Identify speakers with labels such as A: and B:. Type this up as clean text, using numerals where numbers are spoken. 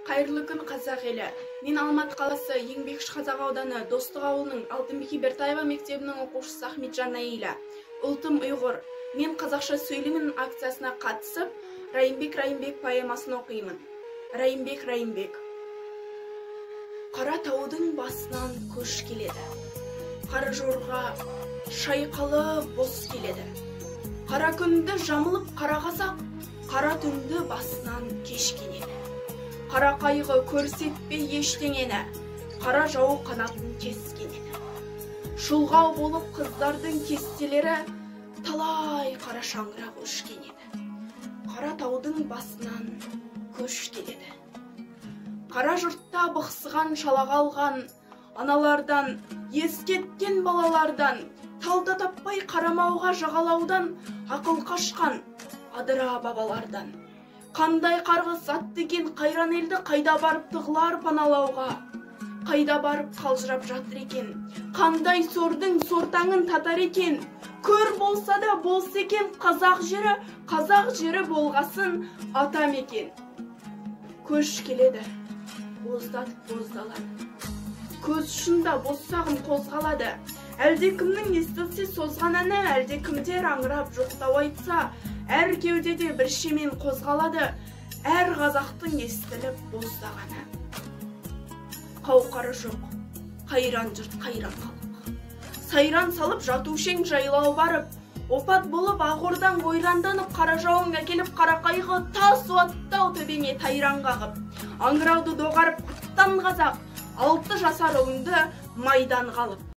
A: Қайырлы күн, қазақ елі. Мен Алматы қаласы Еңбекші Қазақ ауданы Достық ауылының Алтынбике Бертаева мектебінің оқушысы Ахметжан Наиля. Ұлтым ұйғыр. Мен қазақша сөйлеймін акциясына қатысып, Райымбек Райымбек поэмасын оқимын. Райымбек Райымбек. Қара таудың басынан көш келеді. Қара жорға шайқалып бос келеді. Қара күнді жамылып қара қазақ, қара түнді басынан кешкен еді. Қара қайғы көрсетпей ештеңені, қара жау қанатын кескен еді. Шұлғау болып қыздардың кестелері, талай қара шаңырақ өшкен еді. Қара таудың басынан көш келеді. Қара жұртта бықсыған шала қалған аналардан, ескеткен балалардан, талда таппай қарамауға жағалаудан, ақыл қашқан адыра бабалардан. Қандай қарғыс атты екен қайран елді, қайда барып тығылар паналауға, қайда барып қалжырап жатыр екен, қандай сордың сортаңын татар екен. Көр болса да болса екен қазақ жері, қазақ жері болғасын ата мекен. Көш келеді, боздатып боздалады, көз ұшында боссағым қозғалады. Әлде кімнің естілсе созған әні, әлде кімдер аңырап жоқтау айтса, әр кеудеде бір шемен қозғалады, әр қазақтың естіліп боздағаны. Қауқары жоқ, қайран жұрт, қайран халық. Сайран салып жатушең жайлау барып, опат болып Ақордаң ойранданып, қара жауың әкеліп қара қайғы, тас уаттау төбеңе тайран қағып, аңырауды доғарып аттан қазақ, 6 жасар ұлыңды майдан қалып.